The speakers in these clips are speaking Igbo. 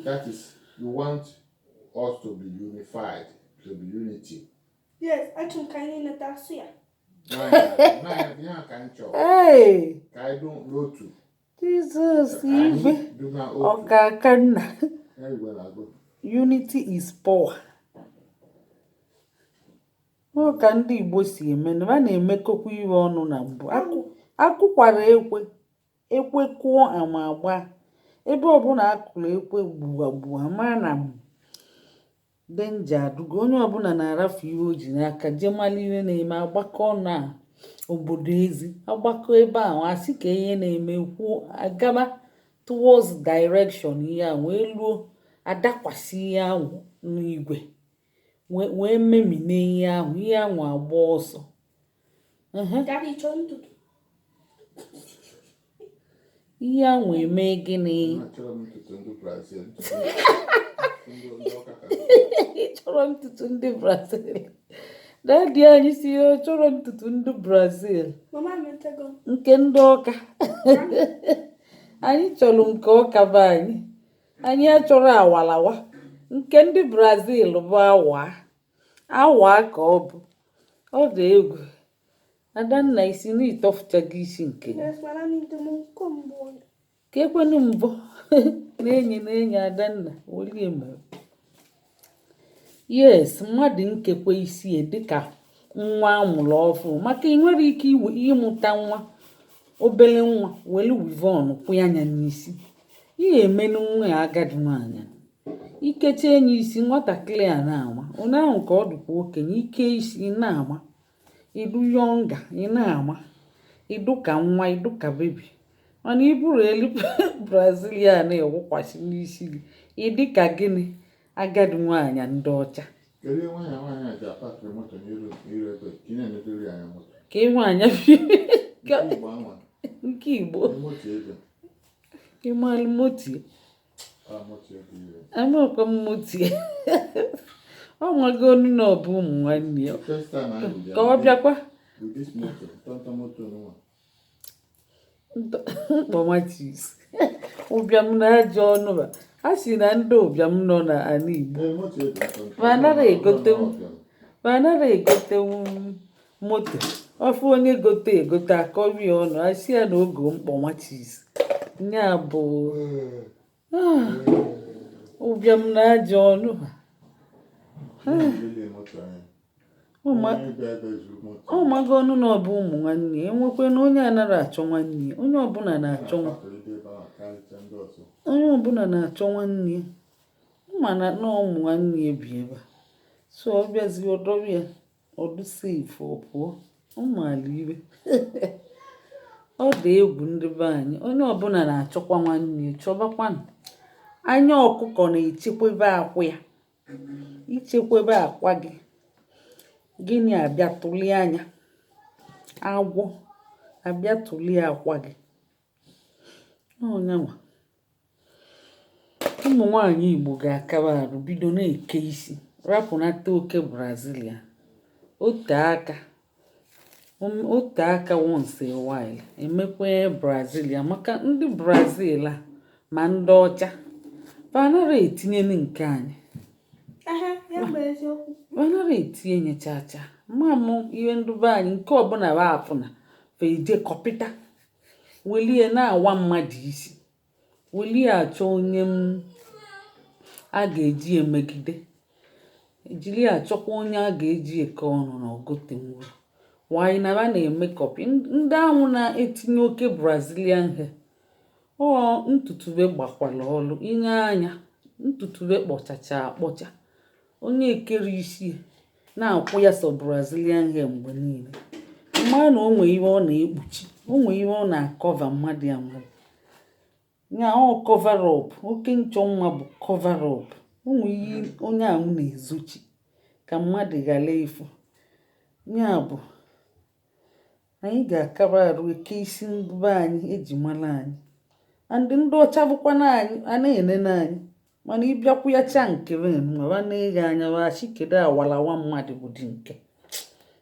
That is, you want us to be unified, to be unity. Yes, achọrọ m ka anyị niile taa suya. Ihe a ka anyị chọrọ. Hey! Ka anyị dị n'otu. Jizọs. Ka anyị Igwe dị n'otu. Ọkaka nna. Ya igwe na-agụ. Unity is power. Ọ ka ndị Igbo si eme na ha na-emekọkwa ihe ọnụ na mbụ. Akụkwara ekwe, ekwe kụọ, ama agba. Ebe ọbụla akụrụ ekwe gbua gbua, ma na danger adụgo. Onye ọbụla na-arafu ihe o ji n'aka jee mara ihe na-eme. Agbakọ na obodo ezi agbakọ ebe ahụ, asị ka ihe na-eme, kwuo, agaba towards direction ihe a wee luo, adakwasị ihe ahụ n'igwe wee memine ihe ahụ, ihe ahụ agba ọsọ. Daddy, chọọ ntutu. Ihe ahụ eme gịnị? Achọrọ m ntutu ndị Brazil, ntutu ndị Ọka ka. Ị chọrọ ntutu ndị Brazil? Daddy anyị si ya ọ chọrọ ntutu ndị Brazil. Mama, emetego m. Nke ndị Ọka anyị chọrọ, nke Ọka be anyị. Anyị achọrọ awalawa. Nke ndị Brazil bụ awa awa ka ọ bụ. Ọ dị egwu. Adanna, isi na ịtọfụchago isi nke gị. Yes, mana ndị m nke mbụ. Ka ekwenu mbọ na-enye na-enye Adanna welie mere. Yes, mmadụ nkekwa isi ya dịka nwa amụrụ ọfụ, maka ị nwere ike ịmụta nwa, obele nwa, welu weave-on kwụ anya n'isi. Ihe emenu nwa ya agadi nwaanyị ikecha enye isi nwatakịrị a na-ama onye ahụ ka ọ dịkwa okenye. Ike isi ị na-ama ịdụ younger, ị na-ama ịdụ ka nwa, ịdụ ka baby. Mana ị bụrụ elu Brazilian na-ewụkwasị n'isi gị, ị dị ka gịnị? Agadi nwaanyị ndị ọcha. Kedu ihe nwaanyị a ji apakịrị moto n'iru n'iru ebe ka ị na-enedori anya moto? Ka ị nwaanyị bi. Nke Igbo anwa. Nke Igbo. Moto ego. Ịmalụ moto? A moto ego ire. Amakwa m moto. Ọ nwago onu na ọ bụ ụmụ nwanne ya. First time anyị bịara Ka ọ bịakwa. With this moto, ntọntọ moto nwa. Mkpọmachis ụbịam na ajọ ọnụ ba a sị na ndị ụbịam nọ n'ala Igbo. Ee, moto ego ntọntọ. Ma anaghị egotenwu, ma anaghị egotenwu moto ọfụ. Onye gote egote, akọrọ ya ọnụ, asị ya na oge mkpọmachis ya bụ ụbịam na ajọ ọnụ ha. Lelee moto anya. Onye bịa ebe zuru moto. Ọ mago ọnụ na ọ bụ ụmụ nwanne ya. Enwekwe na onye anaghị achọ nwanne ya. Onye ọbụla na-achọ Apakịrị ebe ahụ karịcha ndị ọzọ. Onye ọbụla na-achọ nwanne ya, mana na ụmụ nwanne ya bi ebe a, so ọ bịazie ọdọrọ ya ọdụ safe, ọ pụọ. Ụmụala ibe, ọ dị egwu. Ndị be anyị, onye ọbụla na-achọkwa nwanne ya. Chọbakwanụ anya ọkụkọ na-echekwebe akwụ ya. Ichekwebe akwa gị, gịnị abịa tụlie anya? Agwọ abịa tụlie akwa gị. Ọnyanwa ụmụ nwanyị Igbo ga-akaba arụ bido na-eke isi, rapụnata oke Brazilian. Ote aka, ote aka, once a while emekwa Brazilian, maka ndị Brazil a ma ndị ọcha fa anaghị etinyenu nke anyị. Ehe, ya bụ eziokwu. Fa anaghị etinye chaa chaa. Ma mụ ihe ndị be anyị nke ọbụla bụ afụna fa eje kọpịta, welie na-awa mmadụ isi, welie achọ onye m a ga-eji emegide, jiri achọkwa onye a ga-eji eke ọnụ na ogotenwuru wanyị na ba na-eme copy. Ndị ahụ na-etinye oke Brazilian hair, ọ ntutube gbakwara ọlụ inye anya, ntutube kpọchacha akpọcha. Onye ekere isi na-akwụ ya sọ Brazilian hair mgbe niile, mma na o nwee ihe ọ na-ekpuchi, o nwee ihe ọ na-acover mmadụ ya nwere nya ọ cover up. Oke nchọ mma bụ cover up. O nwee ihe onye ahụ na-ezochi ka mmadụ ghara ịfụ ya. Bụ anyị ga-akaba arụ eke isi ndị be anyị eji mara anyị and ndị ọcha bụkwana anyị a na-enene anyị. Mana ịbịakwu ya cha nke ma na-eghe anya wachi, kedu awalawa mmadụ bụ dị nke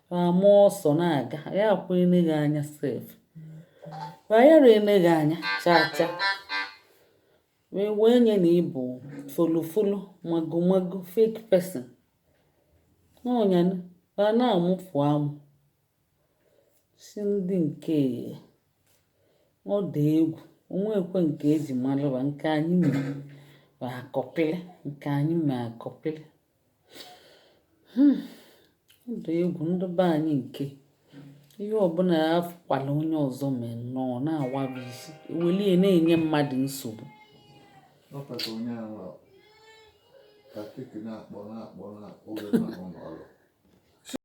ama ọsọ na-aga ya kwa eneghi anya sef yara eneghi anya chaa chaa, wee wee nye na ịbụ Follow follow, mago mago, fake person n'ọnyanụ a na-amụfu amụ si ndị nke ọ dị egwu. Onwekwe nke eji malụba nke anyị mere bụ akọpịlị, nke anyị mee akọpịlị. Ọ dị egwu, ndị be anyị. Nke ihe ọbụla ya fụkwala onye ọzọ mee nnọọ na-awaba isi, ewelie na-enye mmadụ nsogbu. Ọ ka onye ahụ Patrick na-akpọ na-akpọ na-akpọ oge na ụlọ ọrụ.